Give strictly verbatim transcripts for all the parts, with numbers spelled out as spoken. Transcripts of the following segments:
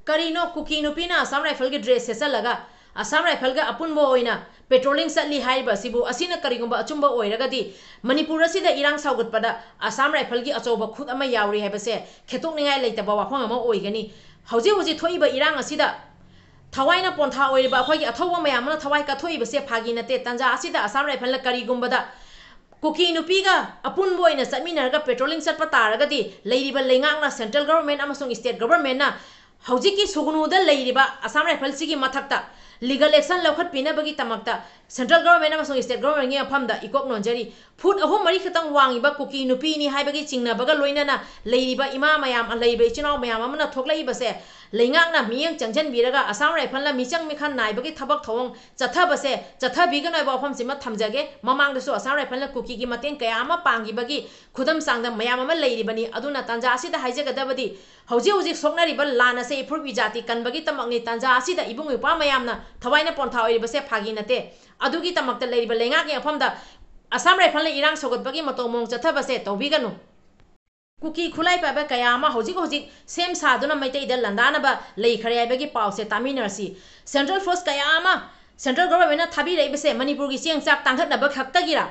ꯀꯔꯤꯅꯣ ꯀꯨꯀꯤ ꯅꯨꯄꯤꯅ ꯑꯁꯥꯝ ꯔꯥꯏꯐꯜꯒꯤ ꯗ꯭ꯔꯦꯁ ꯁꯦꯠꯆꯜꯂꯒ ꯑꯁꯥꯝ ꯔꯥꯏꯐꯜꯒ ꯑꯄꯨꯟꯕ ꯑꯣꯏꯅ ꯄꯦꯇ꯭ꯔꯣꯂꯤꯡ ꯆꯠꯂꯤ ꯍꯥꯏꯔꯤꯕ ꯑꯁꯤꯕꯨ? ꯑꯁꯤꯅ ꯀꯔꯤꯒꯨꯝꯕ ꯑꯆꯨꯝꯕ ꯑꯣꯏꯔꯒꯗꯤ, ꯃꯅꯤꯄꯨꯔ ꯑꯁꯤꯗ ꯏꯔꯥꯡ ꯁꯥꯎꯒꯠꯄꯗ ꯑꯁꯥꯝ ꯔꯥꯏꯐꯜꯒꯤ ꯑꯆꯧꯕ ꯈꯨꯠ ꯑꯃ ꯌꯥꯎꯔꯤ ꯍꯥꯏꯕꯁꯦ ꯈꯦꯠꯇꯣꯛꯅꯤꯡꯉꯥꯏ ꯂꯩꯇꯕ ꯋꯥꯐꯝ ꯑꯃ ꯑꯣꯏꯒꯅꯤ꯫ ꯍꯧꯖꯤꯛ ꯍꯧꯖꯤꯛ ꯊꯣꯛꯏꯕ ꯏꯔꯥꯡ ꯑꯁꯤꯗ ꯊꯋꯥꯏꯅ ꯄꯣꯟꯊꯥ ꯑꯣꯏꯔꯤꯕ ꯑꯩꯈꯣꯏꯒꯤ ꯑꯊꯧꯕ ꯃꯌꯥꯝ ꯑꯃꯅ ꯊꯋꯥꯏ ꯀꯠꯊꯣꯛꯏꯕꯁꯦ ꯐꯥꯒꯤ ꯅꯠꯇꯦ꯫ ꯇꯥꯟꯖꯥ ꯑꯁꯤꯗ ꯑꯁꯥꯝ ꯔꯥꯏꯐꯜꯅ ꯀꯔꯤꯒꯨꯝꯕꯗ ꯀꯨꯀꯤ ꯅꯨꯄꯤꯒ ꯑꯄꯨꯟꯕ ꯑꯣꯏꯅ ꯆꯠꯃꯤꯟꯅꯔꯒ ꯄꯦꯇ꯭ꯔꯣꯂꯤꯡ ꯆꯠꯄ ꯇꯥꯔꯒꯗꯤ, ꯂꯩꯔꯤꯕ ꯂꯩꯉꯥꯛꯅ, ꯁꯦꯟꯇ꯭ꯔꯦꯜ ꯒꯣꯚꯔꯟꯃꯦꯟꯠ ꯑꯃꯁꯨꯡ ꯁ꯭ꯇꯦꯠ ꯒꯣꯚꯔꯟꯃꯦꯟꯠꯅ ꯍꯧꯖꯤꯛꯀꯤ ꯁꯨꯒꯅꯨꯗ ꯂꯩꯔꯤꯕ ꯑꯁꯥꯝ ꯔꯥꯏꯐꯜꯁꯤꯒꯤ ꯃꯊꯛꯇ ꯂꯤꯒꯜ ꯑꯦꯛꯁꯟ ꯂꯧꯈꯠꯄꯤꯅꯕꯒꯤ ꯗꯃꯛꯇ ꯁꯦꯟꯇ꯭ꯔꯦꯜ ꯒꯣꯚꯔꯟꯃꯦꯟꯠ ꯑꯃꯁꯨꯡ ꯁ꯭ꯇꯦꯠ ꯒꯣꯚꯔꯟꯃꯦꯟꯠꯀꯤ ꯃꯐꯝꯗ ꯏꯀꯣꯛ ꯅꯣꯟꯖꯔꯤ꯫ ꯐꯨꯠ ꯑꯍꯨꯝ ꯃꯔꯤ ꯈꯛꯇꯪ ꯋꯥꯡꯉꯤꯕ ꯀꯨꯀꯤ ꯅꯨꯄꯤꯅꯤ ꯍꯥꯏꯕꯒꯤ ꯆꯤꯡꯅꯕꯒ ꯂꯣꯏꯅꯅ ꯂꯩꯔꯤꯕ ꯏꯃꯥ ꯃꯌꯥꯝ, ꯂꯩꯔꯤꯕ ꯏꯆꯤꯟ ꯏꯅꯥꯎ ꯃꯌꯥꯝ ꯑꯃꯅ ꯊꯣꯛꯂꯛꯏꯕꯁꯦ, ꯂꯩꯉꯥꯛꯅ ꯃꯤꯠꯌꯦꯡ ꯆꯪꯁꯤꯟꯕꯤꯔꯒ ꯑꯁꯥꯝ ꯔꯥꯏꯐꯜꯅ ꯃꯤꯆꯪ ꯃꯤꯈꯥ ꯅꯥꯏꯕꯒꯤ ꯊꯕꯛ ꯊꯧꯑꯣꯡ ꯆꯠꯊꯕꯁꯦ ꯆꯠꯊꯕꯤꯒꯅꯨ ꯍꯥꯏꯕ ꯋꯥꯐꯝꯁꯤꯃ ꯊꯝꯖꯒꯦ꯫ ꯃꯃꯥꯡꯗꯁꯨ ꯑꯁꯥꯝ ꯔꯥꯏꯐꯜꯅ ꯀꯨꯀꯤꯒꯤ ꯃꯇꯦꯡ ꯀꯌꯥ ꯑꯃ ꯄꯥꯡꯈꯤꯕꯒꯤ ꯈꯨꯗꯝ ꯆꯥꯡꯗꯝ ꯃꯌꯥꯝ ꯑꯃ ꯂꯩꯔꯤꯕꯅꯤ꯫ ꯑꯗꯨꯅ ꯇꯥꯟꯖꯥ ꯑꯁꯤꯗ ꯍꯥꯏꯖꯒꯗꯕꯗꯤ, ꯍꯧꯖꯤꯛ ꯍꯧꯖꯤꯛ ꯁꯣꯛꯅꯔꯤꯕ ꯂꯥꯟ ꯑꯁꯦ ꯏꯐꯨꯔꯨꯞ ꯏꯖꯥꯇꯤ ꯀꯟꯕꯒꯤ ꯗꯃꯛꯅꯤ꯫ ꯇꯥꯟꯖꯥ ꯑꯁꯤꯗ ꯏꯕꯨꯡ ꯏꯄ꯭ꯋꯥ ꯃꯌꯥꯝꯅ ꯊꯋꯥꯏꯅ ꯄꯣꯟꯊꯥ ꯑꯣꯏꯔꯤꯕꯁꯦ ꯐꯥꯒꯤ ꯅꯠꯇꯦ꯫ ꯑꯗꯨꯒꯤ ꯗꯃꯛꯇ ꯂꯩꯔꯤꯕ ꯂꯩꯉꯥꯛꯀꯤ ꯃꯐꯝꯗ ꯑꯁꯥꯝ ꯔꯥꯏꯐꯜꯅ ꯏꯔꯥꯡ ꯁꯧꯒꯠꯄꯒꯤ ꯃꯇꯧ ꯃꯑꯣꯡ ꯆꯠꯊꯕꯁꯦ ꯇꯧꯕꯤꯒꯅꯨ꯫ ꯀꯨꯀꯤ ꯈꯨꯠꯂꯥꯏ ꯄꯥꯏꯕ ꯀꯌꯥ ꯑꯃ ꯍꯧꯖꯤꯛ ꯍꯧꯖꯤꯛ ꯁꯦꯝ ꯁꯥꯗꯨꯅ ꯃꯩꯇꯩꯗ ꯂꯥꯟꯗꯥꯅꯕ ꯂꯩꯈ꯭ꯔꯦ ꯍꯥꯏꯕꯒꯤ ꯄꯥꯎꯁꯦ ꯇꯥꯃꯤꯟꯅꯔꯁꯤ꯫ ꯁꯦꯟꯇ꯭ꯔꯦꯜ ꯐꯣꯔꯁ ꯀꯌꯥ ꯑꯃ ꯁꯦꯟꯇ꯭ꯔꯦꯜ ꯒꯣꯚꯔꯟꯃꯦꯟꯠꯅ ꯊꯥꯕꯤꯔꯛꯏꯕꯁꯦ ꯃꯅꯤꯄꯨꯔꯒꯤ ꯆꯦꯡ ꯆꯥꯛ ꯇꯥꯡꯈꯠꯅꯕ ꯈꯛꯇꯒꯤꯔꯥ?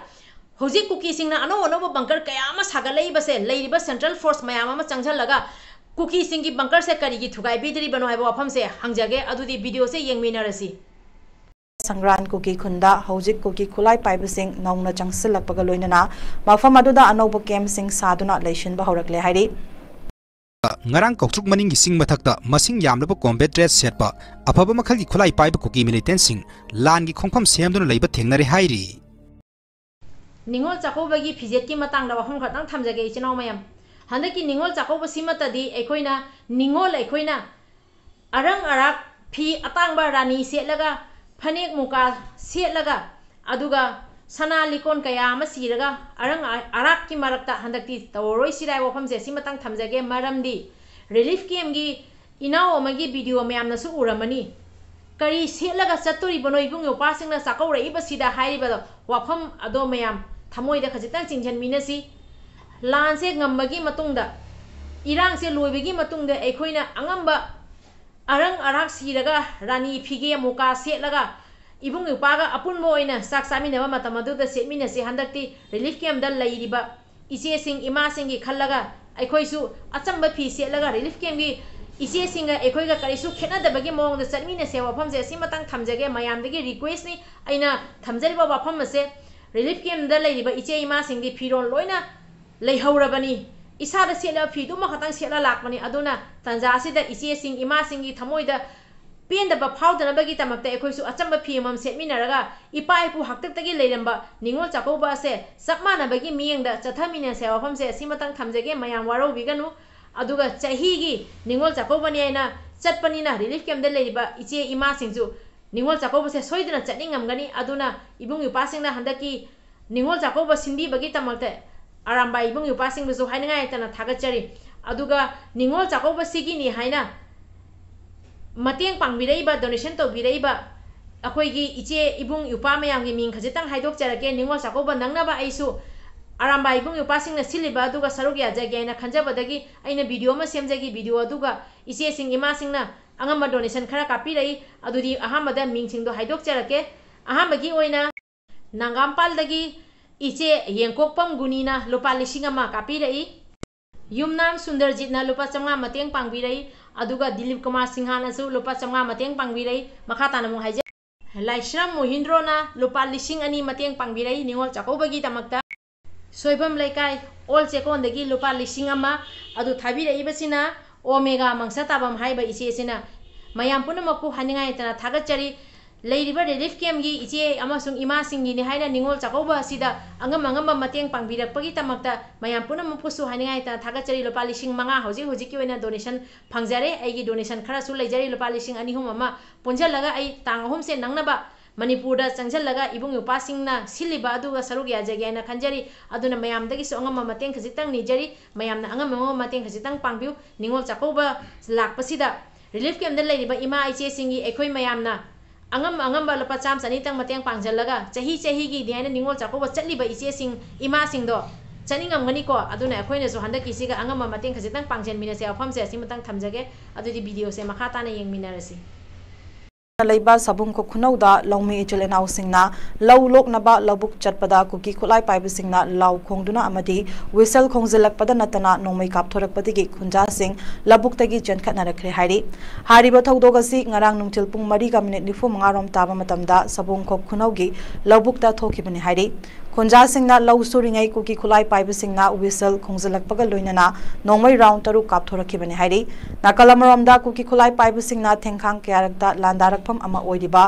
ꯍꯧꯖꯤꯛ ꯀꯨꯀꯤꯁꯤꯡꯅ ꯑꯅꯧ ꯑꯅꯧꯕ ꯕꯪꯀꯔ ꯀꯌꯥ ꯑꯃ ꯁꯥꯒꯠꯂꯛꯏꯕꯁꯦ ꯂꯩꯔꯤꯕ ꯁꯦꯟꯇ꯭ꯔꯦꯜ ꯐꯣꯔꯁ ꯃꯌꯥꯝ ꯑꯃ ꯆꯪꯁꯤꯜꯂꯒ ꯀꯨꯀꯤꯁꯤꯡꯒꯤ ꯕꯪꯀꯔꯁꯦ ꯀꯔꯤꯒꯤ ꯊꯨꯒꯥꯏꯕꯤꯗ꯭ꯔꯤꯕꯅꯣ ꯍꯥꯏꯕ ꯋꯥꯐꯝꯁꯦ ꯍꯪꯖꯒꯦ꯫ ꯑꯗꯨꯗꯤ ꯚꯤꯗꯤꯑꯣꯁꯦ ꯌꯦꯡꯃꯤꯟꯅꯔꯁꯤ꯫ ꯁꯪꯒ꯭ꯔꯥꯟ ꯀꯨꯀꯤ ꯈꯨꯟꯗ ꯍꯧꯖꯤꯛ ꯀꯨꯀꯤ ꯈꯨꯠꯂꯥꯏ ꯄꯥꯏꯕꯁꯤꯡ ꯅꯧꯅ ꯆꯪꯁꯤꯜꯂꯛꯄꯒ ꯂꯣꯏꯅꯅ ꯃꯐꯝ ꯑꯗꯨꯗ ꯑꯅꯧꯕ ꯀꯦꯝꯞꯁꯤꯡ ꯁꯥꯗꯨꯅ ꯂꯩꯁꯤꯟꯕ ꯍꯧꯔꯛꯂꯦ ꯍꯥꯏꯔꯤ꯫ ꯉꯔꯥꯡ ꯀꯧꯇ꯭ꯔꯨꯛ ꯃꯅꯤꯡꯒꯤ ꯆꯤꯡ ꯃꯊꯛꯇ ꯃꯁꯤꯡ ꯌꯥꯝꯂꯕ ꯀꯣꯝꯕꯦꯠ ꯗ꯭ꯔꯦꯁ ꯁꯦꯠꯄ ꯑꯐꯕ ꯃꯈꯜꯒꯤ ꯈꯨꯠꯂꯥꯏ ꯄꯥꯏꯕ ꯀꯨꯀꯤ ꯃꯤꯂꯤꯇꯦꯟꯠꯁꯤꯡ ꯂꯥꯟꯒꯤ ꯈꯣꯡꯐꯝ ꯁꯦꯝꯗꯨꯅ ꯂꯩꯕ ꯊꯦꯡꯅꯔꯦ ꯍꯥꯏꯔꯤ꯫ ꯅꯤꯉꯣꯜ ꯆꯥꯛꯀꯧꯕꯒꯤ ꯐꯤꯖꯦꯠꯀꯤ ꯃꯇꯥꯡꯗ ꯋꯥꯐꯝ ꯈꯛꯇꯪ ꯊꯝꯖꯒꯦ ꯏꯆꯤꯟ ꯏꯅꯥꯎ ꯃꯌꯥꯝ꯫ ꯍꯟꯗꯛꯀꯤ ꯅꯤꯉꯣꯜ ꯆꯥꯛꯀꯧꯕꯁꯤꯃꯠꯇꯗꯤ ꯑꯩꯈꯣꯏꯅ, ꯅꯤꯉꯣꯜ ꯑꯩꯈꯣꯏꯅ ꯑꯔꯪ ꯑꯔꯥꯛ ꯐꯤ ꯑꯇꯥꯡꯕ ꯔꯥꯅꯤ ꯁꯦꯠꯂꯒ, ꯐꯅꯦꯛ ꯃꯨꯀꯥ ꯁꯦꯠꯂꯒ, ꯑꯗꯨꯒ ꯁꯅꯥ ꯂꯤꯛꯀꯣꯟ ꯀꯌꯥ ꯑꯃ ꯁꯤꯔꯒ ꯑꯔꯪ ꯑꯔꯥꯛꯀꯤ ꯃꯔꯛꯇ ꯍꯟꯗꯛꯇꯤ ꯇꯧꯔꯔꯣꯏꯁꯤꯔꯥ ꯍꯥꯏꯕ ꯋꯥꯐꯝꯁꯦ ꯁꯤꯃꯇꯪ ꯊꯝꯖꯒꯦ꯫ ꯃꯔꯝꯗꯤ ꯔꯤꯂꯤꯐ ꯀꯦꯝꯞꯀꯤ ꯏꯅꯥꯎ ꯑꯃꯒꯤ ꯚꯤꯗꯤꯑꯣ ꯃꯌꯥꯝꯅꯁꯨ ꯎꯔꯝꯃꯅꯤ꯫ ꯀꯔꯤ ꯁꯦꯠꯂꯒ ꯆꯠꯇꯣꯔꯤꯕꯅꯣ ꯏꯕꯨꯡ ꯏꯄ꯭ꯋꯥꯁꯤꯡꯅ ꯆꯥꯛꯀꯧꯔꯛꯏꯕꯁꯤꯗ ꯍꯥꯏꯔꯤꯕ ꯋꯥꯐꯝ ꯑꯗꯣ ꯃꯌꯥꯝ ꯊꯃꯣꯏꯗ ꯈꯖꯤꯛꯇꯪ ꯆꯤꯡꯁꯤꯟꯃꯤꯟꯅꯁꯤ꯫ ꯂꯥꯟꯁꯦ ꯉꯝꯕꯒꯤ ꯃꯇꯨꯡꯗ, ꯏꯔꯥꯡꯁꯦ ꯂꯣꯏꯕꯒꯤ ꯃꯇꯨꯡꯗ ꯑꯩꯈꯣꯏꯅ ꯑꯉꯝꯕ ꯑꯔꯪ ꯑꯔꯥꯛ ꯁꯤꯔꯒ ꯔꯥꯅꯤ ꯐꯤꯒꯦ ꯃꯨꯀꯥ ꯁꯦꯠꯂꯒ ꯏꯕꯨꯡ ꯏꯄ꯭ꯋꯥꯒ ꯑꯄꯨꯟꯕ ꯑꯣꯏꯅ ꯆꯥꯛ ꯆꯥꯃꯤꯟꯅꯕ ꯃꯇꯝ ꯑꯗꯨꯗ ꯁꯦꯠꯃꯤꯟꯅꯁꯤ꯫ ꯍꯟꯗꯛꯇꯤ relief camp ꯗ ꯂꯩꯔꯤꯕ ꯏꯆꯦꯁꯤꯡ ꯏꯃꯥꯁꯤꯡꯒꯤ ꯈꯜꯂꯒ ꯑꯩꯈꯣꯏꯁꯨ ꯑꯆꯝꯕ ꯐꯤ ꯁꯦꯠꯂꯒ relief camp ꯀꯤ ꯏꯆꯦꯁꯤꯡꯒ ꯑꯩꯈꯣꯏꯒ ꯀꯔꯤꯁꯨ ꯈꯦꯠꯅꯗꯕꯒꯤ ꯃꯑꯣꯡꯗ ꯆꯠꯃꯤꯟꯅꯁꯦ꯫ ꯋꯥꯐꯝꯁꯦ ꯑꯁꯤꯃꯇꯪ ꯊꯝꯖꯒꯦ, ꯃꯌꯥꯝꯗꯒꯤ request ꯅꯤ ꯑꯩꯅ ꯊꯝꯖꯔꯤꯕ ꯋꯥꯐꯝ ꯑꯁꯦ꯫ Relief camp ꯗ ꯂꯩꯔꯤꯕ ꯏꯆꯦ ꯏꯃꯥꯁꯤꯡꯗꯤ ꯐꯤꯔꯣꯜ ꯂꯣꯏꯅ ꯂꯩꯍꯧꯔꯕꯅꯤ, ꯏꯁꯥꯗ ꯁꯦꯠꯂꯕ ꯐꯤꯗꯨꯃ ꯈꯛꯇꯪ ꯁꯦꯠꯂ ꯂꯥꯛꯄꯅꯤ꯫ ꯑꯗꯨꯅ ꯇꯥꯟꯖꯥ ꯑꯁꯤꯗ ꯏꯆꯦꯁꯤꯡ ꯏꯃꯥꯁꯤꯡꯒꯤ ꯊꯃꯣꯏꯗ ꯄꯦꯟꯗꯕ ꯐꯥꯎꯗꯅꯕꯒꯤꯗꯃꯛꯇ ꯑꯩꯈꯣꯏꯁꯨ ꯑꯆꯝꯕ ꯐꯤ ꯑꯃꯃꯝ ꯁꯦꯠꯃꯤꯟꯅꯔꯒ ꯏꯄꯥ ꯏꯄꯨ ꯍꯥꯛꯇꯛꯇꯒꯤ ꯂꯩꯔꯝꯕ ꯅꯤꯉꯣꯜ ꯆꯥꯛꯀꯧꯕ ꯑꯁꯦ ꯆꯞ ꯃꯥꯟꯅꯕꯒꯤ ꯃꯤꯠꯌꯦꯡꯗ ꯆꯠꯊꯃꯤꯟꯅꯁꯦ꯫ ꯋꯥꯐꯝꯁꯦ ꯑꯁꯤꯃꯇꯪ ꯊꯝꯖꯒꯦ, ꯃꯌꯥꯝ ꯋꯥꯔꯧꯕꯤꯒꯅꯨ꯫ ꯑꯗꯨꯒ ꯆꯍꯤꯒꯤ ꯅꯤꯉꯣꯜ ꯆꯥꯛꯀꯧꯕꯅꯤ ꯍꯥꯏꯅ ꯆꯠꯄꯅꯤꯅ relief camp ꯗ ꯂꯩꯔꯤꯕ ꯏꯆꯦ ꯏꯃꯥꯁꯤꯡꯁꯨ ꯅꯤꯉꯣꯜ ꯆꯥꯛꯀꯧꯕꯁꯦ ꯁꯣꯏꯗꯅ ꯆꯠꯅꯤꯡꯉꯝꯒꯅꯤ꯫ ꯑꯗꯨꯅ ꯏꯕꯨꯡ ꯏꯄ꯭ꯋꯥꯁꯤꯡꯅ ꯍꯟꯗꯛꯀꯤ ꯅꯤꯉꯣꯜ ꯆꯥꯛꯀꯧꯕ ꯁꯤꯟꯕꯤꯕꯒꯤꯗꯃꯛꯇ ꯑꯔꯥꯝꯕꯥꯏ ꯏꯕꯨꯡ ꯏꯄ꯭ꯋꯥꯁꯤꯡꯕꯨꯁꯨ ꯍꯥꯏꯅꯤꯡꯉꯥꯏ ꯂꯩꯇꯅ ꯊꯥꯒꯠꯆꯔꯤ꯫ ꯑꯗꯨꯒ ꯅꯤꯉꯣꯜ ꯆꯥꯛꯀꯧꯕ ꯁꯤꯒꯤꯅꯤ ꯍꯥꯏꯅ ꯃꯇꯦꯡ ꯄꯥꯡꯕꯤꯔꯛꯏꯕ, donation ꯇꯧꯕꯤꯔꯛꯏꯕ ꯑꯩꯈꯣꯏꯒꯤ ꯏꯆꯦ ꯏꯕꯨꯡ ꯏꯄ꯭ꯋꯥ ꯃꯌꯥꯝꯒꯤ ꯃꯤꯡ ꯈꯖꯤꯛꯇꯪ ꯍꯥꯏꯗꯣꯛꯆꯔꯛꯀꯦ꯫ ꯅꯤꯉꯣꯜ ꯆꯥꯛꯀꯧꯕ ꯅꯪꯅꯕ ꯑꯩꯁꯨ ꯑꯔꯥꯝꯕꯥꯏ ꯏꯕꯨꯡ ꯏꯄ꯭ꯋꯥꯁꯤꯡꯅ ꯁꯤꯜꯂꯤꯕ ꯑꯗꯨꯒ ꯁꯔꯨꯛ ꯌꯥꯖꯒꯦ ꯍꯥꯏꯅ ꯈꯟꯖꯕꯗꯒꯤ ꯑꯩꯅ video ꯑꯃ ꯁꯦꯝꯖꯈꯤ꯫ Video ꯑꯗꯨꯒ ꯏꯆꯦꯁꯤꯡ ꯏꯃꯥꯁꯤꯡꯅ ꯑꯉꯝꯕ donation ꯈꯔ ꯀꯥꯞꯄꯤꯔꯛꯏ꯫ ꯑꯗꯨꯗꯤ ꯑꯍꯥꯟꯕꯗ ꯃꯤꯡꯁꯤꯡꯗꯣ ꯍꯥꯏꯗꯣꯛꯆꯔꯛꯀꯦ꯫ ꯑꯍꯥꯟꯕꯒꯤ ꯑꯣꯏꯅ ꯅꯥꯒꯥꯝꯄꯥꯜꯗꯒꯤ ꯏꯆꯦ ꯌꯦꯡꯀꯣꯛꯄꯝ ꯒꯨꯅꯤꯅ ꯂꯨꯄꯥ ꯂꯤꯁꯤꯡ ꯑꯃ ꯀꯥꯞꯄꯤꯔꯛꯏ꯫ ꯌꯨꯝꯅꯥꯝ ꯁꯨꯟꯗꯔꯖꯤꯠꯅ ꯂꯨꯄꯥ ꯆꯥꯝꯃꯉꯥ ꯃꯇꯦꯡ ꯄꯥꯡꯕꯤꯔꯛꯏ꯫ ꯑꯗꯨꯒ ꯗꯤꯂꯤꯞ ꯀꯨꯃꯥꯔ ꯁꯤꯡꯍꯥꯅꯁꯨ ꯂꯨꯄꯥ ꯆꯥꯝꯃꯉꯥ ꯃꯇꯦꯡ ꯄꯥꯡꯕꯤꯔꯛꯏ꯫ ꯃꯈꯥ ꯇꯥꯅ ꯑꯃꯨꯛ ꯍꯥꯏꯖ-, ꯂꯥꯏꯁ꯭ꯔꯝ ꯃꯣꯍꯤꯟꯗ꯭ꯔꯣꯅ ꯂꯨꯄꯥ ꯂꯤꯁꯤꯡ ꯑꯅꯤ ꯃꯇꯦꯡ ꯄꯥꯡꯕꯤꯔꯛꯏ ꯅꯤꯉꯣꯜ ꯆꯥꯛꯀꯧꯕꯒꯤꯗꯃꯛꯇ꯫ ꯁꯣꯏꯕꯝ ꯂꯩꯀꯥꯏ ꯑꯣꯜ ꯆꯦꯛꯀꯣꯟꯗꯒꯤ ꯂꯨꯄꯥ ꯂꯤꯁꯤꯡ ꯑꯃ ꯑꯗꯨ ꯊꯥꯕꯤꯔꯛꯏꯕꯁꯤꯅ ꯑꯣꯃꯦꯒꯥ ꯃꯪꯁ ꯇꯥꯕꯝ ꯍꯥꯏꯕ ꯏꯆꯦꯁꯤꯅ꯫ ꯃꯌꯥꯝ ꯄꯨꯝꯅꯃꯛꯄꯨ ꯍꯥꯏꯅꯤꯡꯉꯥꯏ ꯂꯩꯇꯅ ꯊꯥꯒꯠꯆꯔꯤ꯫ ꯂꯩꯔꯤꯕ relief camp ꯀꯤ ꯏꯆꯦ ꯑꯃꯁꯨꯡ ꯏꯃꯥꯁꯤꯡꯒꯤꯅꯤ ꯍꯥꯏꯅ ꯅꯤꯉꯣꯜ ꯆꯥꯛꯀꯧꯕ ꯑꯁꯤꯗ ꯑꯉꯝ ꯑꯉꯝꯕ ꯃꯇꯦꯡ ꯄꯥꯡꯕꯤꯔꯛꯄꯒꯤꯗꯃꯛꯇ ꯃꯌꯥꯝ ꯄꯨꯝꯅꯃꯛꯄꯨꯁꯨ ꯍꯥꯏꯅꯤꯡꯉꯥꯏ ꯂꯩꯇꯅ ꯊꯥꯒꯠꯆꯔꯤ꯫ ꯂꯨꯄꯥ ꯂꯤꯁꯤꯡ ꯃꯉꯥ ꯍꯧꯖꯤꯛ ꯍꯧꯖꯤꯛꯀꯤ ꯑꯣꯏꯅ donation ꯐꯪꯖꯔꯦ꯫ ꯑꯩꯒꯤ donation ꯈꯔꯁꯨ ꯂꯩꯖꯔꯤ, ꯂꯨꯄꯥ ꯂꯤꯁꯤꯡ ꯑꯅꯤ ꯑꯍꯨꯝ ꯑꯃ ꯄꯨꯟꯁꯤꯜꯂꯒ ꯑꯩ ꯇꯥꯡ ꯑꯍꯨꯝꯁꯦ ꯅꯪꯅꯕ ꯃꯅꯤꯄꯨꯔꯗ ꯆꯪꯁꯤꯜꯂꯒ ꯏꯕꯨꯡ ꯏꯄ꯭ꯋꯥꯁꯤꯡꯅ ꯁꯤꯜꯂꯤꯕ ꯑꯗꯨꯒ ꯁꯔꯨꯛ ꯌꯥꯖꯒꯦ ꯍꯥꯏꯅ ꯈꯟꯖꯔꯤ꯫ ꯑꯗꯨꯅ ꯃꯌꯥꯝꯗꯒꯤꯁꯨ ꯑꯉꯝꯕ ꯃꯇꯦꯡ ꯈꯖꯤꯛꯇꯪ ꯅꯤꯖꯔꯤ꯫ ꯃꯌꯥꯝꯅ ꯑꯉꯝ ꯑꯉꯝꯕ ꯃꯇꯦꯡ ꯈꯖꯤꯛꯇꯪ ꯄꯥꯡꯕꯤꯌꯨ꯫ ꯅꯤꯉꯣꯜ ꯆꯥꯛꯀꯧꯕ ꯂꯥꯛꯄꯁꯤꯗ relief camp ꯗ ꯂꯩꯔꯤꯕ ꯏꯃꯥ ꯏꯆꯦꯁꯤꯡꯒꯤ ꯑꯩꯈꯣꯏ ꯃꯌꯥꯝꯅ ꯑꯉꯝ ꯑꯉꯝꯕ ꯂꯨꯄꯥ ꯆꯥꯝꯃ ꯆꯅꯤꯇꯪ ꯃꯇꯦꯡ ꯄꯥꯡꯁꯤꯜꯂꯒ ꯆꯍꯤ ꯆꯍꯤꯒꯤꯅꯤ ꯍꯥꯏꯅ ꯅꯤꯉꯣꯜ ꯆꯥꯛꯀꯧꯕ ꯆꯠꯂꯤꯕ ꯏꯆꯦꯁꯤꯡ ꯏꯃꯥꯁꯤꯡꯗꯣ ꯆꯠꯅꯤꯡꯉꯝꯒꯅꯤꯀꯣ꯫ ꯑꯗꯨꯅ ꯑꯩꯈꯣꯏꯅꯁꯨ ꯍꯟꯗꯛꯀꯤꯁꯤꯒ ꯑꯉꯝꯕ ꯃꯇꯦꯡ ꯈꯖꯤꯛꯇꯪ ꯄꯥꯡꯁꯤꯟꯃꯤꯟꯅꯁꯦ꯫ ꯋꯥꯐꯝꯁꯦ ꯑꯁꯤꯃꯇꯪ ꯊꯝꯖꯒꯦ꯫ ꯑꯗꯨꯗꯤ videoꯁꯦ ꯃꯈꯥ ꯇꯥꯅ ꯌꯦꯡꯃꯤꯟꯅꯔꯁꯤ꯫ ꯂꯩꯕ ꯁꯕꯨꯡꯈꯣꯛ ꯈꯨꯅꯧꯗ ꯂꯧꯃꯤ ꯏꯆꯤꯜ ꯏꯅꯥꯎꯁꯤꯡꯅ ꯂꯧ ꯂꯣꯛꯅꯕ ꯂꯧꯕꯨꯛ ꯆꯠꯄꯗ ꯀꯨꯀꯤ ꯈꯨꯠꯂꯥꯏ ꯄꯥꯏꯕꯁꯤꯡꯅ ꯂꯥꯎ ꯈꯣꯡꯗꯨꯅ ꯑꯃꯗꯤ whistle ꯈꯣꯡꯖꯤꯜꯂꯛꯄꯗ ꯅꯠꯇꯅ ꯅꯣꯡꯃꯩ ꯀꯥꯞꯊꯣꯔꯛꯄꯗꯒꯤ ꯈꯨꯟꯖꯥꯁꯤꯡ ꯂꯧꯕꯨꯛꯇꯒꯤ ꯆꯦꯟꯈꯠꯅꯔꯛꯈ꯭ꯔꯦ ꯍꯥꯏꯔꯤ꯫ ꯍꯥꯏꯔꯤꯕ ꯊꯧꯗꯣꯛ ꯑꯁꯤ ꯉꯔꯥꯡ ꯅꯨꯡꯊꯤꯜ ꯄꯨꯡ ꯃꯔꯤꯒ minute ꯅꯤꯐꯨ ꯃꯉꯥ ꯔꯣꯝ ꯇꯥꯕ ꯃꯇꯝꯗ ꯁꯕꯨꯡꯈꯣꯛ ꯈꯨꯅꯧꯒꯤ ꯂꯧꯕꯨꯛꯇ ꯊꯣꯛꯈꯤꯕꯅꯤ ꯍꯥꯏꯔꯤ꯫ ꯈꯨꯟꯖꯥꯁꯤꯡꯅ ꯂꯧ ꯁꯨꯔꯤꯉꯩ ꯀꯨꯀꯤ ꯈꯨꯠꯂꯥꯏ ꯄꯥꯏꯕꯁꯤꯡꯅ whistle ꯈꯣꯡꯖꯤꯜꯂꯛꯄꯒ ꯂꯣꯏꯅꯅ ꯅꯣꯡꯃꯩ round ꯇꯔꯨꯛ ꯀꯥꯞꯊꯣꯔꯛꯈꯤꯕꯅꯤ ꯍꯥꯏꯔꯤ꯫ ꯅꯥꯀꯜ ꯑꯃꯔꯣꯝꯗ ꯀꯨꯀꯤ ꯈꯨꯠꯂꯥꯏ ꯄꯥꯏꯕꯁꯤꯡꯅ ꯊꯦꯡꯈꯥꯡ ꯀꯌꯥꯔꯛꯇ ꯂꯥꯟꯗꯥꯔꯛꯐꯝ ꯑꯃ ꯑꯣꯏꯔꯤꯕ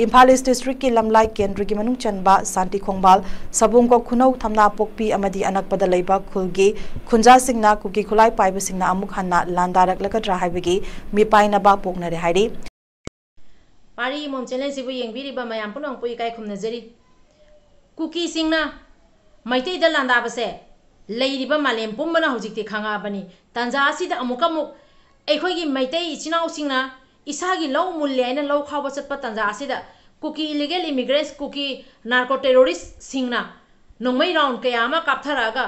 ꯏꯝꯐꯥꯜ East Districtꯀꯤ ꯂꯝꯂꯥꯏ ꯀꯦꯟꯗ꯭ꯔꯒꯤ ꯃꯅꯨꯡ ꯆꯟꯕ ꯁꯥꯟꯇꯤ ꯈꯣꯡꯕꯥꯜ, ꯁꯕꯨꯡꯀꯣꯛ ꯈꯨꯅꯧ, ꯊꯝꯅꯥꯄꯣꯛꯄꯤ ꯑꯃꯗꯤ ꯑꯅꯛꯄꯗ ꯂꯩꯕ ꯈꯨꯜꯒꯤ ꯈꯨꯟꯖꯥꯁꯤꯡꯅ ꯀꯨꯀꯤ ꯈꯨꯠꯂꯥꯏ ꯄꯥꯏꯕꯁꯤꯡꯅ ꯑꯃꯨꯛ ꯍꯟꯅ ꯂꯥꯟꯗꯥꯔꯛꯂꯒꯗ꯭ꯔꯥ ꯍꯥꯏꯕꯒꯤ ꯃꯤꯄꯥꯏꯅꯕ ꯄꯣꯛꯅꯔꯦ ꯍꯥꯏꯔꯤ꯫ ꯄꯥꯔꯤ ꯏꯃꯣꯝ channelꯁꯤꯕꯨ ꯌꯦꯡꯕꯤꯔꯤꯕ ꯃꯌꯥꯝ ꯄꯨꯝꯅꯃꯛꯄꯨ ꯏꯀꯥꯏ ꯈꯨꯝꯅꯖꯔꯤ꯫ ꯀꯨꯀꯤꯁꯤꯡꯅ ꯃꯩꯇꯩꯗ ꯂꯥꯟꯗꯥꯕꯁꯦ ꯂꯩꯔꯤꯕ ꯃꯥꯂꯦꯝ ꯄꯨꯝꯕꯅ ꯍꯧꯖꯤꯛꯇꯤ ꯈꯪꯉꯛꯑꯕꯅꯤ꯫ ꯇꯥꯟꯖꯥ ꯑꯁꯤꯗ ꯑꯃꯨꯛꯀ ꯑꯃꯨꯛ ꯑꯩꯈꯣꯏꯒꯤ ꯃꯩꯇꯩ ꯏꯆꯤꯟ ꯏꯅꯥꯎꯁꯤꯡꯅ ꯏꯁꯥꯒꯤ ꯂꯧ ꯃꯨꯜꯂꯦ ꯍꯥꯏꯅ ꯂꯧ ꯈꯥꯎꯕ ꯆꯠꯄ ꯇꯥꯟꯖꯥ ꯑꯁꯤꯗ ꯀꯨꯀꯤ illegal immigrants, ꯀꯨꯀꯤ narco terroristꯁꯤꯡꯅ ꯅꯣꯡꯃꯩ round ꯀꯌꯥ ꯑꯃ ꯀꯥꯞꯊꯔꯛꯑꯒ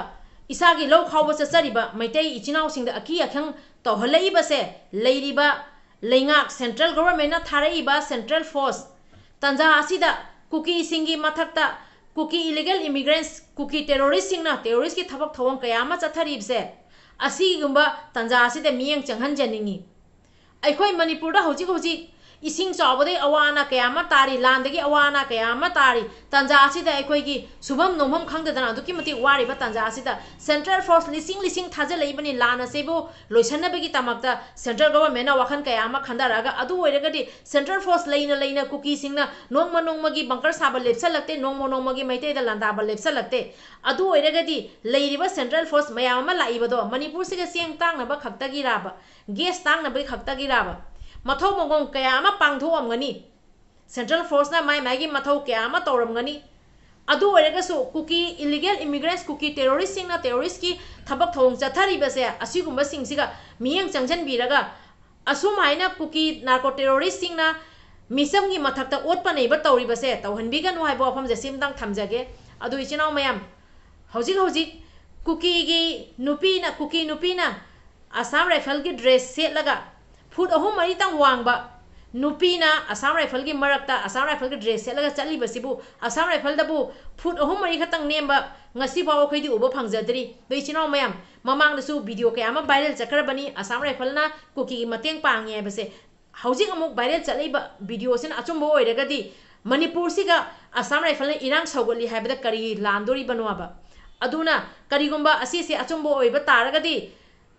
ꯏꯁꯥꯒꯤ ꯂꯧ ꯈꯥꯎꯕ ꯆꯠꯆꯔꯤꯕ ꯃꯩꯇꯩ ꯏꯆꯤꯟ ꯏꯅꯥꯎꯁꯤꯡꯗ ꯑꯀꯤ ꯑꯈꯪ ꯇꯧꯍꯜꯂꯛꯏꯕꯁꯦ ꯂꯩꯔꯤꯕ ꯂꯩꯉꯥꯛ central governmentꯅ ꯊꯥꯔꯛꯏꯕ central force ꯇꯥꯟꯖꯥ ꯑꯁꯤꯗ ꯀꯨꯀꯤꯁꯤꯡꯒꯤ ꯃꯊꯛꯇ ꯀꯨꯀꯤ illegal immigrants, ꯀꯨꯀꯤ terroristꯁꯤꯡꯅ terroristꯀꯤ ꯊꯕꯛ ꯊꯧꯑꯣꯡ ꯀꯌꯥ ꯑꯃ ꯆꯠꯊꯔꯤꯕꯁꯦ ꯑꯁꯤꯒꯨꯝꯕ ꯇꯥꯟꯖꯥ ꯑꯁꯤꯗ ꯃꯤꯠꯌꯦꯡ ꯆꯪꯍꯟꯖꯅꯤꯡꯏ꯫ ꯑꯩꯈꯣꯏ ꯃꯅꯤꯄꯨꯔꯗ ꯍꯧꯖꯤꯛ ꯍꯧꯖꯤꯛ ꯏꯁꯤꯡ ꯆꯥꯎꯕꯗꯒꯤ ꯑꯋꯥ ꯑꯅꯥ ꯀꯌꯥ ꯑꯃ ꯇꯥꯔꯤ, ꯂꯥꯟꯗꯒꯤ ꯑꯋꯥ ꯑꯅꯥ ꯀꯌꯥ ꯑꯃ ꯇꯥꯔꯤ꯫ ꯇꯥꯟꯖꯥ ꯑꯁꯤꯗ ꯑꯩꯈꯣꯏꯒꯤ ꯁꯨꯐꯝ ꯅꯣꯝꯐꯝ ꯈꯪꯗꯗꯅ ꯑꯗꯨꯛꯀꯤ ꯃꯇꯤꯛ ꯋꯥꯔꯤꯕ ꯇꯥꯟꯖꯥ ꯑꯁꯤꯗ central force ꯂꯤꯁꯤꯡ ꯂꯤꯁꯤꯡ ꯊꯥꯖꯤꯜꯂꯛꯏꯕꯅꯤ꯫ ꯂꯥꯟ ꯑꯁꯤꯕꯨ ꯂꯣꯏꯁꯤꯟꯅꯕꯒꯤꯗꯃꯛꯇ central governmentꯅ ꯋꯥꯈꯜ ꯀꯌꯥ ꯑꯃ ꯈꯟꯊꯔꯛꯑꯒ, ꯑꯗꯨ ꯑꯣꯏꯔꯒꯗꯤ central force ꯂꯩꯅ ꯂꯩꯅ ꯀꯨꯀꯤꯁꯤꯡꯅ ꯅꯣꯡꯃ ꯅꯣꯡꯃꯒꯤ bunker ꯁꯥꯕ ꯂꯦꯞꯁꯜꯂꯛꯇꯦ, ꯅꯣꯡꯃ ꯅꯣꯡꯃꯒꯤ ꯃꯩꯇꯩꯗ ꯂꯥꯟꯗꯥꯕ ꯂꯦꯞꯁꯜꯂꯛꯇꯦ꯫ ꯑꯗꯨ ꯑꯣꯏꯔꯒꯗꯤ ꯂꯩꯔꯤꯕ central force ꯃꯌꯥꯝ ꯑꯃ ꯂꯥꯛꯏꯕꯗꯣ ꯃꯅꯤꯄꯨꯔꯁꯤꯒ ꯆꯦꯡ ꯇꯥꯡꯅꯕ ꯈꯛꯇꯒꯤꯔꯥꯕ, gas ꯇꯥꯡꯅꯕꯒꯤ ꯈꯛꯇꯒꯤꯔꯥꯕ? ꯃꯊꯧ ꯃꯉꯣꯡ ꯀꯌꯥ ꯑꯃ ꯄꯥꯡꯊꯣꯛꯑꯝꯒꯅꯤ꯫ Central forceꯅ ꯃꯥꯏ ꯃꯥꯏꯒꯤ ꯃꯊꯧ ꯀꯌꯥ ꯑꯃ ꯇꯧꯔꯝꯒꯅꯤ꯫ ꯑꯗꯨ ꯑꯣꯏꯔꯒꯁꯨ ꯀꯨꯀꯤ illegal immigrants, ꯀꯨꯀꯤ terroristꯁꯤꯡꯅ terroristꯀꯤ ꯊꯕꯛ ꯊꯧꯑꯣꯡ ꯆꯠꯊꯔꯤꯕꯁꯦ ꯑꯁꯤꯒꯨꯝꯕꯁꯤꯡꯁꯤꯒ ꯃꯤꯠꯌꯦꯡ ꯆꯪꯁꯤꯟꯕꯤꯔꯒ ꯑꯁꯨꯝ ꯍꯥꯏꯅ ꯀꯨꯀꯤ narco terroristꯁꯤꯡꯅ ꯃꯤꯆꯝꯒꯤ ꯃꯊꯛꯇ ꯑꯣꯠꯄ ꯅꯩꯕ ꯇꯧꯔꯤꯕꯁꯦ ꯇꯧꯍꯟꯕꯤꯒꯅꯨ ꯍꯥꯏꯕ ꯋꯥꯐꯝꯁꯦ ꯁꯤꯃꯇꯪ ꯊꯝꯖꯒꯦ꯫ ꯑꯗꯨ ꯏꯆꯤꯟ ꯏꯅꯥꯎ ꯃꯌꯥꯝ, ꯍꯧꯖꯤꯛ ꯍꯧꯖꯤꯛ ꯀꯨꯀꯤꯒꯤ ꯅꯨꯄꯤꯅ, ꯀꯨꯀꯤ ꯅꯨꯄꯤꯅ Assam Rifleꯒꯤ dress ꯁꯦꯠꯂꯒ, ꯐꯨꯠ ꯑꯍꯨꯝ ꯃꯔꯤꯇꯪ ꯋꯥꯡꯕ ꯅꯨꯄꯤꯅ Assam Rifleꯒꯤ ꯃꯔꯛꯇ Assam Rifleꯒꯤ dress ꯁꯦꯠꯂꯒ ꯆꯠꯂꯤꯕꯁꯤꯕꯨ, Assam Rifleꯗꯕꯨ ꯐꯨꯠ ꯑꯍꯨꯝ ꯃꯔꯤ ꯈꯛꯇꯪ ꯅꯦꯝꯕ ꯉꯁꯤꯐꯥꯎ ꯑꯩꯈꯣꯏꯗꯤ ꯎꯕ ꯐꯪꯖꯗ꯭ꯔꯤ꯫ ꯑꯗꯣ ꯏꯆꯤꯟ ꯏꯅꯥꯎ ꯃꯌꯥꯝ, ꯃꯃꯥꯡꯗꯁꯨ video ꯀꯌꯥ ꯑꯃ viral ꯆꯠꯈ꯭ꯔꯕꯅꯤ, Assam Rifleꯅ ꯀꯨꯀꯤꯒꯤ ꯃꯇꯦꯡ ꯄꯥꯡꯉꯤ ꯍꯥꯏꯕꯁꯦ꯫ ꯍꯧꯖꯤꯛ ꯑꯃꯨꯛ viral ꯆꯠꯂꯛꯏꯕ videoꯁꯤꯅ ꯑꯆꯨꯝꯕ ꯑꯣꯏꯔꯒꯗꯤ, ꯃꯅꯤꯄꯨꯔꯁꯤꯒ Assam Rifleꯅ ꯏꯔꯥꯡ ꯁꯧꯒꯠꯂꯤ ꯍꯥꯏꯕꯗ ꯀꯔꯤ ꯂꯥꯟꯗꯣꯔꯤꯕꯅꯣꯕ? ꯑꯗꯨꯅ ꯀꯔꯤꯒꯨꯝꯕ ꯑꯁꯤꯁꯦ ꯑꯆꯨꯝꯕ ꯑꯣꯏꯕ ꯇꯥꯔꯒꯗꯤ,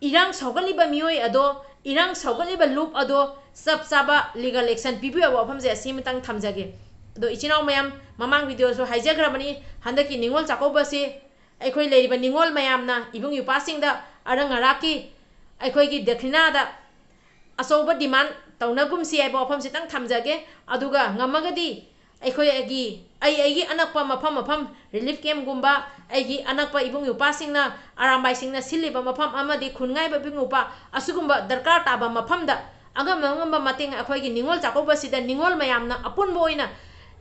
ꯏꯔꯥꯡ ꯁꯧꯒꯠꯂꯤꯕ ꯃꯤꯑꯣꯏ ꯑꯗꯣ, ꯏꯔꯥꯡ ꯁꯧꯒꯠꯂꯤꯕ ꯂꯨꯞ ꯑꯗꯣ ꯆꯞ ꯆꯥꯕ legal action ꯄꯤꯕꯤꯌꯨ ꯍꯥꯏꯕ ꯋꯥꯐꯝꯁꯦ ꯑꯁꯤꯃꯇꯪ ꯊꯝꯖꯒꯦ꯫ ꯑꯗꯣ ꯏꯆꯤꯟ ꯏꯅꯥꯎ ꯃꯌꯥꯝ, ꯃꯃꯥꯡ videoꯁꯨ ꯍꯥꯏꯖꯈ꯭ꯔꯕꯅꯤ, ꯍꯟꯗꯛꯀꯤ ꯅꯤꯉꯣꯜ ꯆꯥꯛꯀꯧꯕꯁꯤ ꯑꯩꯈꯣꯏ ꯂꯩꯔꯤꯕ ꯅꯤꯉꯣꯜ ꯃꯌꯥꯝꯅ ꯏꯕꯨꯡ ꯏꯄ꯭ꯋꯥꯁꯤꯡꯗ ꯑꯔꯪ ꯑꯔꯥꯛꯀꯤ ꯑꯩꯈꯣꯏꯒꯤ ꯗꯈꯤꯅꯥꯗ ꯑꯆꯧꯕ demand ꯇꯧꯅꯒꯨꯝꯁꯤ ꯍꯥꯏꯕ ꯋꯥꯐꯝꯁꯤꯇꯪ ꯊꯝꯖꯒꯦ꯫ ꯑꯗꯨꯒ ꯉꯝꯃꯒꯗꯤ ꯑꯩꯈꯣꯏꯒꯤ, ꯑꯩ ꯑꯩꯒꯤ ꯑꯅꯛꯄ ꯃꯐꯝ ꯃꯐꯝ relief campꯒꯨꯝꯕ, ꯑꯩꯒꯤ ꯑꯅꯛꯄ ꯏꯕꯨꯡ ꯏꯄ꯭ꯋꯥꯁꯤꯡꯅ, ꯑꯔꯥꯝꯕꯥꯏꯁꯤꯡꯅ ꯁꯤꯜꯂꯤꯕ ꯃꯐꯝ ꯑꯃꯗꯤ ꯈꯨꯟꯉꯥꯏꯕ ꯏꯕꯨꯡ ꯏꯄ꯭ꯋꯥ ꯑꯁꯤꯒꯨꯝꯕ ꯗꯔꯀꯥꯔ ꯇꯥꯕ ꯃꯐꯝꯗ ꯑꯉꯝ ꯑꯉꯝꯕ ꯃꯇꯦꯡ ꯑꯩꯈꯣꯏꯒꯤ ꯅꯤꯉꯣꯜ ꯆꯥꯛꯀꯧꯕꯁꯤꯗ ꯅꯤꯉꯣꯜ ꯃꯌꯥꯝꯅ ꯑꯄꯨꯟꯕ ꯑꯣꯏꯅ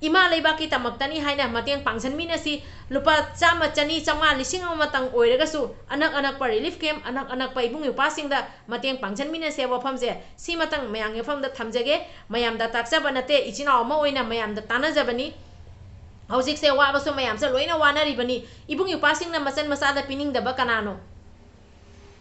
ꯏꯃꯥ ꯂꯩꯕꯥꯛꯀꯤꯗꯃꯛꯇꯅꯤ ꯍꯥꯏꯅ ꯃꯇꯦꯡ ꯄꯥꯡꯁꯤꯟꯃꯤꯟꯅꯁꯤ꯫ ꯂꯨꯄꯥ ꯆꯥꯝꯃ, ꯆꯅꯤ, ꯆꯥꯝꯃꯉꯥ, ꯂꯤꯁꯤꯡ ꯑꯃꯇꯪ ꯑꯣꯏꯔꯒꯁꯨ ꯑꯅꯛ ꯑꯅꯛꯄ relief camp, ꯑꯅꯛ ꯑꯅꯛꯄ ꯏꯕꯨꯡ ꯏꯄ꯭ꯋꯥꯁꯤꯡꯗ ꯃꯇꯦꯡ ꯄꯥꯡꯁꯤꯟꯃꯤꯟꯅꯁꯤ ꯍꯥꯏꯕ ꯋꯥꯐꯝꯁꯦ ꯁꯤꯃꯇꯪ ꯃꯌꯥꯝꯒꯤ ꯃꯐꯝꯗ ꯊꯝꯖꯒꯦ꯫ ꯃꯌꯥꯝꯗ ꯇꯥꯛꯆꯕ ꯅꯠꯇꯦ, ꯏꯆꯤꯟ ꯏꯅꯥꯎ ꯑꯃ ꯑꯣꯏꯅ ꯃꯌꯥꯝꯗ ꯇꯥꯟꯅꯖꯕꯅꯤ꯫ ꯍꯧꯖꯤꯛꯁꯦ ꯋꯥꯕꯁꯨ ꯃꯌꯥꯝꯁꯦ ꯂꯣꯏꯅ ꯋꯥꯅꯔꯤꯕꯅꯤ꯫ ꯏꯕꯨꯡ ꯏꯄ꯭ꯋꯥꯁꯤꯡꯅ ꯃꯆꯟ ꯃꯆꯥꯗ ꯄꯤꯅꯤꯡꯗꯕ ꯀꯅꯥꯅꯣ?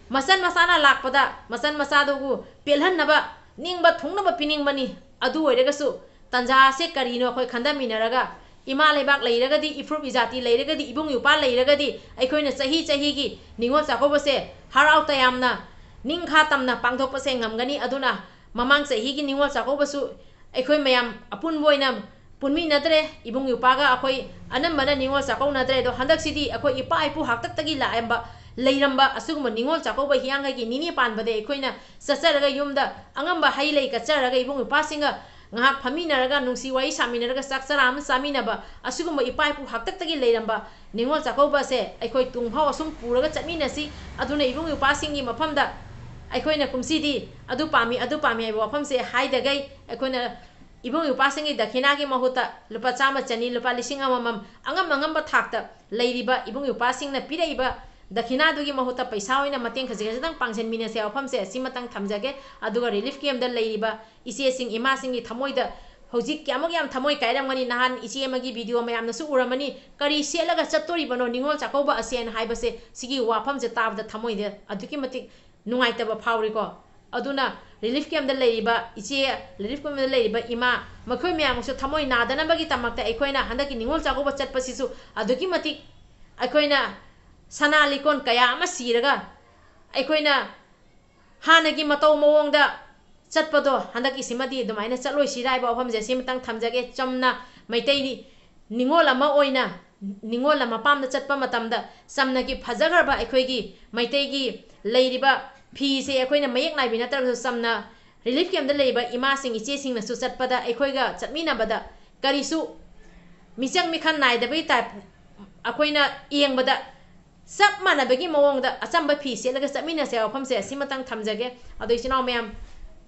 ꯃꯆꯟ ꯃꯆꯥꯅ ꯂꯥꯛꯄꯗ ꯃꯆꯟ ꯃꯆꯥꯗꯨꯕꯨ ꯄꯦꯜꯍꯟꯅꯕ, ꯅꯤꯡꯕ ꯊꯨꯡꯅꯕ ꯄꯤꯅꯤꯡꯕꯅꯤ꯫ ꯑꯗꯨ ꯑꯣꯏꯔꯒꯁꯨ ꯇꯟꯖꯥꯁꯦ ꯀꯔꯤꯅꯣ ꯑꯩꯈꯣꯏ ꯈꯟꯊꯃꯤꯟꯅꯔꯒ, ꯏꯃꯥ ꯂꯩꯕꯥꯛ ꯂꯩꯔꯒꯗꯤ, ꯏꯐꯨꯔꯨꯞ ꯏꯖꯥꯇꯤ ꯂꯩꯔꯒꯗꯤ, ꯏꯕꯨꯡ ꯏꯄ꯭ꯋꯥ ꯂꯩꯔꯒꯗꯤ ꯑꯩꯈꯣꯏꯅ ꯆꯍꯤ ꯆꯍꯤꯒꯤ ꯅꯤꯉꯣꯜ ꯆꯥꯛꯀꯧꯕꯁꯦ ꯍꯔꯥꯎ ꯇꯌꯥꯝꯅ, ꯅꯤꯡꯈꯥ ꯇꯝꯅ ꯄꯥꯡꯊꯣꯛꯄꯁꯦ ꯉꯝꯒꯅꯤ꯫ ꯑꯗꯨꯅ ꯃꯃꯥꯡ ꯆꯍꯤꯒꯤ ꯅꯤꯉꯣꯜ ꯆꯥꯛꯀꯧꯕꯁꯨ ꯑꯩꯈꯣꯏ ꯃꯌꯥꯝ ꯑꯄꯨꯟꯕ ꯑꯣꯏꯅ ꯄꯨꯟꯃꯤꯟꯅꯗ꯭ꯔꯦ꯫ ꯏꯕꯨꯡ ꯏꯄ꯭ꯋꯥꯒ ꯑꯩꯈꯣꯏ ꯑꯅꯝꯕꯅ ꯅꯤꯉꯣꯜ ꯆꯥꯛꯀꯧꯅꯗ꯭ꯔꯦ꯫ ꯑꯗꯣ ꯍꯟꯗꯛꯁꯤꯗꯤ ꯑꯩꯈꯣꯏ ꯏꯄꯥ ꯏꯄꯨ ꯍꯥꯛꯇꯛꯇꯒꯤ ꯂꯥꯛꯑꯝꯕ, ꯂꯩꯔꯝꯕ ꯑꯁꯤꯒꯨꯝꯕ ꯅꯤꯉꯣꯜ ꯆꯥꯛꯀꯧꯕ ꯍꯤꯌꯥꯡꯒꯩꯒꯤ ꯅꯤꯅꯤ ꯄꯥꯟꯕꯗ ꯑꯩꯈꯣꯏꯅ ꯆꯠꯆꯔꯒ ꯌꯨꯝꯗ ꯑꯉꯝꯕ ꯍꯩ ꯂꯩ ꯀꯠꯆꯔꯒ ꯏꯕꯨꯡ ꯏꯄ꯭ꯋꯥꯁꯤꯡꯒ ꯉꯥꯏꯍꯥꯛ ꯐꯝꯃꯤꯟꯅꯔꯒ, ꯅꯨꯡꯁꯤ ꯋꯥꯔꯤ ꯁꯥꯃꯤꯟꯅꯔꯒ, ꯆꯥꯛ ꯆꯔꯥ ꯑꯃ ꯆꯥꯃꯤꯟꯅꯕ, ꯑꯁꯤꯒꯨꯝꯕ ꯏꯄꯥ ꯏꯄꯨ ꯍꯥꯛꯇꯛꯇꯒꯤ ꯂꯩꯔꯝꯕ ꯅꯤꯉꯣꯜ ꯆꯥꯛꯀꯧꯕ ꯑꯁꯦ ꯑꯩꯈꯣꯏ ꯇꯨꯡꯐꯥꯎ ꯑꯁꯨꯝ ꯄꯨꯔꯒ ꯆꯠꯃꯤꯟꯅꯁꯤ꯫ ꯑꯗꯨꯅ ꯏꯕꯨꯡ ꯏꯄ꯭ꯋꯥꯁꯤꯡꯒꯤ ꯃꯐꯝꯗ ꯑꯩꯈꯣꯏꯅ ꯀꯨꯝꯁꯤꯗꯤ ꯑꯗꯨ ꯄꯥꯝꯃꯤ, ꯑꯗꯨ ꯄꯥꯝꯃꯤ ꯍꯥꯏꯕ ꯋꯥꯐꯝꯁꯦ ꯍꯥꯏꯗꯈꯩ, ꯑꯩꯈꯣꯏꯅ ꯏꯕꯨꯡ ꯏꯄ꯭ꯋꯥꯁꯤꯡꯒꯤ ꯗꯈꯤꯅꯥꯒꯤ ꯃꯍꯨꯠꯇ ꯂꯨꯄꯥ ꯆꯥꯝꯃ, ꯆꯅꯤ, ꯂꯨꯄꯥ ꯂꯤꯁꯤꯡ ꯑꯃꯃꯝ, ꯑꯉꯝ ꯑꯉꯝꯕ ꯊꯥꯛꯇ ꯂꯩꯔꯤꯕ ꯏꯕꯨꯡ ꯏꯄ꯭ꯋꯥꯁꯤꯡꯅ ꯄꯤꯔꯛꯏꯕ ꯗꯈꯤꯅꯥꯗꯨꯒꯤ ꯃꯍꯨꯠꯇ ꯄꯩꯁꯥ ꯑꯣꯏꯅ ꯃꯇꯦꯡ ꯈꯖꯤꯛ ꯈꯖꯤꯛꯇꯪ ꯄꯥꯡꯁꯤꯟꯃꯤꯟꯅꯁꯦ ꯋꯥꯐꯝꯁꯦ ꯁꯤꯃꯇꯪ ꯊꯝꯖꯒꯦ꯫ ꯑꯗꯨꯒ relief camp ꯗ ꯂꯩꯔꯤꯕ ꯏꯆꯦꯁꯤꯡ, ꯏꯃꯥꯁꯤꯡꯒꯤ ꯊꯃꯣꯏꯗ ꯍꯧꯖꯤꯛ ꯀꯌꯥꯃꯨꯛ ꯌꯥꯝ ꯊꯃꯣꯏ ꯀꯥꯏꯔꯝꯒꯅꯤ꯫ ꯅꯍꯥꯟ ꯏꯆꯦ ꯑꯃꯒꯤ video ꯃꯌꯥꯝꯅꯁꯨ ꯎꯔꯝꯃꯅꯤ, "ꯀꯔꯤ ꯁꯦꯠꯂꯒ ꯆꯠꯇꯣꯔꯤꯕꯅꯣ ꯅꯤꯉꯣꯜ ꯆꯥꯛꯀꯧꯕ ꯑꯁꯦꯅ?" ꯍꯥꯏꯕꯁꯦ, ꯁꯤꯒꯤ ꯋꯥꯐꯝꯁꯦ ꯇꯥꯕꯗ ꯊꯃꯣꯏꯗ ꯑꯗꯨꯛꯀꯤ ꯃꯇꯤꯛ ꯅꯨꯡꯉꯥꯏꯇꯕ ꯐꯥꯎꯔꯤꯀꯣ꯫ ꯑꯗꯨꯅ relief camp ꯗ ꯂꯩꯔꯤꯕ ꯏꯆꯦ, relief camp ꯗ ꯂꯩꯔꯤꯕ ꯏꯃꯥ, ꯃꯈꯣꯏ ꯃꯌꯥꯝꯁꯨ ꯊꯃꯣꯏ ꯅꯥꯗꯅꯕꯒꯤꯗꯃꯛꯇ ꯑꯩꯈꯣꯏꯅ ꯍꯟꯗꯛꯀꯤ ꯅꯤꯉꯣꯜ ꯆꯥꯛꯀꯧꯕ ꯆꯠꯄꯁꯤꯁꯨ ꯑꯗꯨꯛꯀꯤ ꯃꯇꯤꯛ ꯑꯩꯈꯣꯏꯅ ꯁꯅꯥ ꯂꯤꯛꯀꯣꯟ ꯀꯌꯥ ꯑꯃ ꯁꯤꯔꯒ ꯑꯩꯈꯣꯏꯅ ꯍꯥꯟꯅꯒꯤ ꯃꯇꯧ ꯃꯑꯣꯡꯗ ꯆꯠꯄꯗꯣ ꯍꯟꯗꯛꯀꯤꯁꯤꯃꯗꯤ ꯑꯗꯨꯃꯥꯏꯅ ꯆꯠꯂꯣꯏꯁꯤꯔꯥ ꯍꯥꯏꯕ ꯋꯥꯐꯝꯁꯦ ꯁꯤꯃꯇꯪ ꯊꯝꯖꯒꯦ꯫ ꯆꯝꯅ ꯃꯩꯇꯩ ꯅꯤꯉꯣꯜ ꯑꯃ ꯑꯣꯏꯅ ꯅꯤꯉꯣꯜ ꯑꯃ ꯄꯥꯝꯅ ꯆꯠꯄ ꯃꯇꯝꯗ ꯆꯝꯅꯒꯤ ꯐꯖꯈ꯭ꯔꯕ ꯑꯩꯈꯣꯏꯒꯤ ꯃꯩꯇꯩꯒꯤ ꯂꯩꯔꯤꯕ ꯐꯤꯁꯦ ꯑꯩꯈꯣꯏꯅ ꯃꯌꯦꯛ ꯅꯥꯏꯕꯤ ꯅꯠꯇ꯭ꯔꯒꯁꯨ ꯆꯝꯅ relief camp ꯗ ꯂꯩꯔꯤꯕ ꯏꯃꯥꯁꯤꯡ, ꯏꯆꯦꯁꯤꯡꯅꯁꯨ ꯆꯠꯄꯗ, ꯑꯩꯈꯣꯏꯒ ꯆꯠꯃꯤꯟꯅꯕꯗ ꯀꯔꯤꯁꯨ ꯃꯤꯆꯪ ꯃꯤꯈꯟ ꯅꯥꯏꯗꯕꯒꯤ type ꯑꯩꯈꯣꯏꯅ ꯌꯦꯡꯕꯗ ꯆꯞ ꯃꯥꯟꯅꯕꯒꯤ ꯃꯑꯣꯡꯗ ꯑꯆꯝꯕ ꯐꯤ ꯁꯦꯠꯂꯒ ꯆꯠꯃꯤꯟꯅꯁꯦ ꯋꯥꯐꯝꯁꯦ ꯁꯤꯃꯇꯪ ꯊꯝꯖꯒꯦ꯫ ꯑꯗꯣ ꯏꯆꯤꯟ ꯏꯅꯥꯎ ꯃꯌꯥꯝ,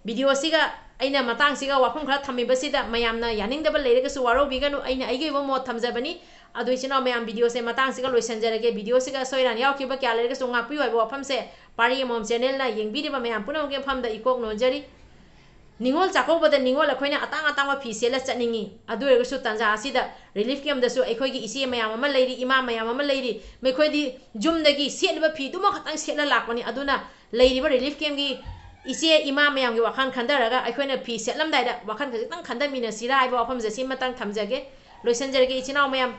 video ꯁꯤꯒ ꯑꯩꯅ ꯃꯇꯥꯡꯁꯤꯒ ꯋꯥꯐꯝ ꯈꯔ ꯊꯝꯃꯤꯕꯁꯤꯗ ꯃꯌꯥꯝꯅ ꯌꯥꯅꯤꯡꯗꯕ ꯂꯩꯔꯒꯁꯨ ꯋꯥꯔꯧꯕꯤꯒꯅꯨ, ꯑꯩꯅ ꯑꯩꯒꯤ ꯑꯣꯏꯕ ꯃꯣꯠ ꯊꯝꯖꯕꯅꯤ꯫ ꯑꯗꯣ ꯏꯆꯤꯟ ꯏꯅꯥꯎ ꯃꯌꯥꯝ, video ꯁꯦ ꯃꯇꯥꯡꯁꯤꯒ ꯂꯣꯏꯁꯤꯟꯖꯔꯒꯦ꯫ Video ꯁꯤꯒ ꯑꯁꯣꯏ ꯑꯔꯥꯟ ꯌꯥꯎꯈꯤꯕ ꯀꯌꯥ ꯂꯩꯔꯒꯁꯨ ꯉꯥꯛꯄꯤꯌꯨ ꯍꯥꯏꯕ ꯋꯥꯐꯝꯁꯦ ꯄꯥꯔꯤ ꯑꯃꯃꯝ channel ꯅ ꯌꯦꯡꯕꯤꯔꯤꯕ ꯃꯌꯥꯝ ꯄꯨꯝꯅꯃꯛꯀꯤ ꯃꯐꯝꯗ ꯏꯀꯣꯛ ꯅꯣꯟꯖꯔꯤ꯫ ꯅꯤꯉꯣꯜ ꯆꯥꯛꯀꯧꯕꯗ ꯅꯤꯉꯣꯜ ꯑꯩꯈꯣꯏꯅ ꯑꯇꯥꯡ ꯑꯇꯥꯡꯕ ꯐꯤ ꯁꯦꯠꯂ ꯆꯠꯅꯤꯡꯉꯤ꯫ ꯑꯗꯨ ꯑꯣꯏꯔꯒꯁꯨ ꯇꯥꯟꯖꯥ ꯑꯁꯤꯗ relief camp ꯗꯁꯨ ꯑꯩꯈꯣꯏꯒꯤ ꯏꯆꯦ ꯃꯌꯥꯝ ꯑꯃ ꯂꯩꯔꯤ, ꯏꯃꯥ ꯃꯌꯥꯝ ꯑꯃ ꯂꯩꯔꯤ꯫ ꯃꯈꯣꯏꯗꯤ ꯌꯨꯝꯗꯒꯤ ꯁꯦꯠꯂꯤꯕ ꯐꯤꯗꯨꯃ ꯈꯛꯇꯪ ꯁꯦꯠꯂ ꯂꯥꯛꯄꯅꯤ꯫ ꯑꯗꯨꯅ ꯂꯩꯔꯤꯕ relief camp ꯀꯤ ꯏꯆꯦ ꯏꯃꯥ ꯃꯌꯥꯝꯒꯤ ꯋꯥꯈꯜ ꯈꯟꯊꯔꯒ ꯑꯩꯈꯣꯏꯅ ꯐꯤ ꯁꯦꯠꯂꯝꯗꯥꯏꯗ ꯋꯥꯈꯜ ꯈꯖꯤꯛꯇꯪ ꯈꯟꯊꯃꯤꯟꯅꯁꯤꯔꯥ ꯍꯥꯏꯕ ꯋꯥꯐꯝꯁꯦ ꯁꯤꯃꯇꯪ ꯊꯝꯖꯒꯦ꯫ ꯂꯣꯏꯁꯤꯟꯖꯔꯒꯦ ꯏꯆꯤꯟ ꯏꯅꯥꯎ ꯃꯌꯥꯝ꯫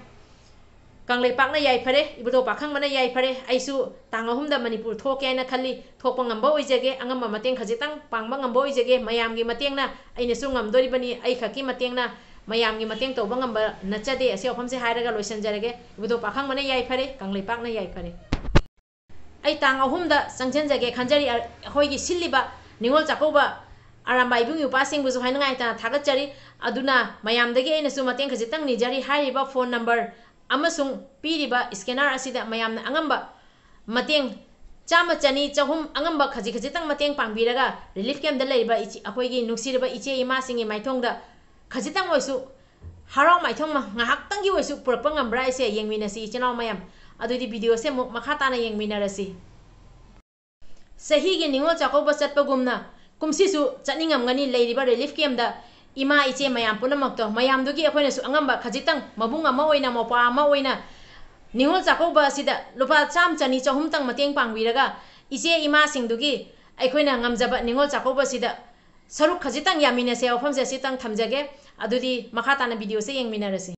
ꯀꯪꯂꯩꯄꯥꯛꯅ ꯌꯥꯏꯐꯔꯦ, ꯏꯕꯨꯙꯧ ꯄꯥꯈꯪꯕꯅ ꯌꯥꯏꯐꯔꯦ꯫ ꯑꯩꯁꯨ ꯇꯥꯡ ꯑꯍꯨꯝꯗ ꯃꯅꯤꯄꯨꯔ ꯊꯣꯛꯀꯦ ꯍꯥꯏꯅ ꯈꯜꯂꯤ꯫ ꯊꯣꯛꯄ ꯉꯝꯕ ꯑꯣꯏꯖꯒꯦ, ꯑꯉꯝꯕ ꯃꯇꯦꯡ ꯈꯖꯤꯛꯇꯪ ꯄꯥꯡꯕ ꯉꯝꯕ ꯑꯣꯏꯖꯒꯦ꯫ ꯃꯌꯥꯝꯒꯤ ꯃꯇꯦꯡꯅ ꯑꯩꯅꯁꯨ ꯉꯝꯗꯣꯔꯤꯕꯅꯤ, ꯑꯩ ꯈꯛꯀꯤ ꯃꯇꯦꯡꯅ ꯃꯌꯥꯝꯒꯤ ꯃꯇꯦꯡ ꯇꯧꯕ ꯉꯝꯕ ꯅꯠꯆꯗꯦ꯫ ꯑꯁꯤ ꯋꯥꯐꯝꯁꯦ ꯍꯥꯏꯔꯒ ꯂꯣꯏꯁꯤꯟꯖꯔꯒꯦ꯫ ꯏꯕꯨꯙꯧ ꯄꯥꯈꯪꯕꯅ ꯌꯥꯏꯐꯔꯦ, ꯀꯪꯂꯩꯄꯥꯛꯅ ꯌꯥꯏꯐꯔꯦ꯫ ꯑꯩ ꯇꯥꯡ ꯑꯍꯨꯝꯗ ꯆꯪꯁꯤꯟꯖꯒꯦ ꯈꯟꯖꯔꯤ꯫ ꯑꯩꯈꯣꯏꯒꯤ ꯁꯤꯜꯂꯤꯕ ꯅꯤꯉꯣꯜ ꯆꯥꯛꯀꯧꯕ ꯑꯔꯥꯝꯕꯥꯏ ꯏꯕꯨꯡ ꯏꯄ꯭ꯋꯥꯁꯤꯡꯕꯨꯁꯨ ꯍꯥꯏꯅꯤꯡꯉꯥꯏ ꯂꯩꯇꯅ ꯊꯥꯒꯠꯆꯔꯤ꯫ ꯑꯗꯨꯅ ꯃꯌꯥꯝꯗꯒꯤ ꯑꯩꯅꯁꯨ ꯃꯇꯦꯡ ꯈꯖꯤꯛꯇꯪ ꯅꯤꯖꯔꯤ꯫ ꯍꯥꯏꯔꯤꯕ phone number ꯑꯃꯁꯨꯡ ꯄꯤꯔꯤꯕ scanner ꯑꯁꯤꯗ ꯃꯌꯥꯝꯅ ꯑꯉꯝꯕ ꯃꯇꯦꯡ ꯆꯥꯝꯃ, ꯆꯅꯤ, ꯆꯍꯨꯝ ꯑꯉꯝꯕ ꯈꯖꯤꯛ ꯈꯖꯤꯛꯇꯪ ꯃꯇꯦꯡ ꯄꯥꯡꯕꯤꯔꯒ relief camp ꯗ ꯂꯩꯔꯤꯕ ꯏꯆꯦ, ꯑꯩꯈꯣꯏꯒꯤ ꯅꯨꯡꯁꯤꯔꯕ ꯏꯆꯦ ꯏꯃꯥꯁꯤꯡꯒꯤ ꯃꯥꯏꯊꯣꯡꯗ ꯈꯖꯤꯛꯇꯪ ꯑꯣꯏꯁꯨ ꯍꯔꯥꯎ ꯃꯥꯏꯊꯣꯡ ꯉꯥꯏꯍꯥꯛꯇꯪꯒꯤ ꯑꯣꯏꯁꯨ ꯄꯨꯔꯛꯄ ꯉꯝꯕ꯭ꯔꯥ ꯍꯥꯏꯁꯦ ꯌꯦꯡꯃꯤꯟꯅꯁꯤ ꯏꯆꯤꯟ ꯏꯅꯥꯎ ꯃꯌꯥꯝ꯫ ꯑꯗꯨꯗꯤ video ꯁꯦ ꯑꯃꯨꯛ ꯃꯈꯥ ꯇꯥꯅ ꯌꯦꯡꯃꯤꯟꯅꯔꯁꯤ꯫ ꯆꯍꯤꯒꯤ ꯅꯤꯉꯣꯜ ꯆꯥꯛꯀꯧꯕ ꯆꯠꯄꯒꯨꯝꯅ ꯀꯨꯝꯁꯤꯁꯨ ꯆꯠꯅꯤꯡꯉꯝꯒꯅꯤ ꯂꯩꯔꯤꯕ relief camp ꯇ ꯏꯃꯥ ꯏꯆꯦ ꯃꯌꯥꯝ ꯄꯨꯝꯅꯃꯛꯇꯣ, ꯃꯌꯥꯝꯗꯨꯒꯤ ꯑꯩꯈꯣꯏꯅꯁꯨ ꯑꯉꯝꯕ ꯈꯖꯤꯛꯇꯪ, ꯃꯕꯨꯡ ꯑꯃ ꯑꯣꯏꯅ, ꯃꯧꯄ꯭ꯋꯥ ꯑꯃ ꯑꯣꯏꯅ, ꯅꯤꯉꯣꯜ ꯆꯥꯛꯀꯧꯕ ꯑꯁꯤꯗ ꯂꯨꯄꯥ ꯆꯥꯝ, ꯆꯅꯤ, ꯆꯍꯨꯝꯇꯪ ꯃꯇꯦꯡ ꯄꯥꯡꯕꯤꯔꯒ ꯏꯆꯦ ꯏꯃꯥꯁꯤꯡꯗꯨꯒꯤ ꯑꯩꯈꯣꯏꯅ ꯉꯝꯖꯕ ꯅꯤꯉꯣꯜ ꯆꯥꯛꯀꯧꯕ ꯑꯁꯤꯗ ꯁꯔꯨꯛ ꯈꯖꯤꯛꯇꯪ ꯌꯥꯃꯤꯟꯅꯁꯦ꯫ ꯋꯥꯐꯝꯁꯦ ꯑꯁꯤꯇꯪ ꯊꯝꯖꯒꯦ꯫ ꯑꯗꯨꯗꯤ ꯃꯈꯥ ꯇꯥꯅ video ꯁꯦ ꯌꯦꯡꯃꯤꯟꯅꯔꯁꯤ꯫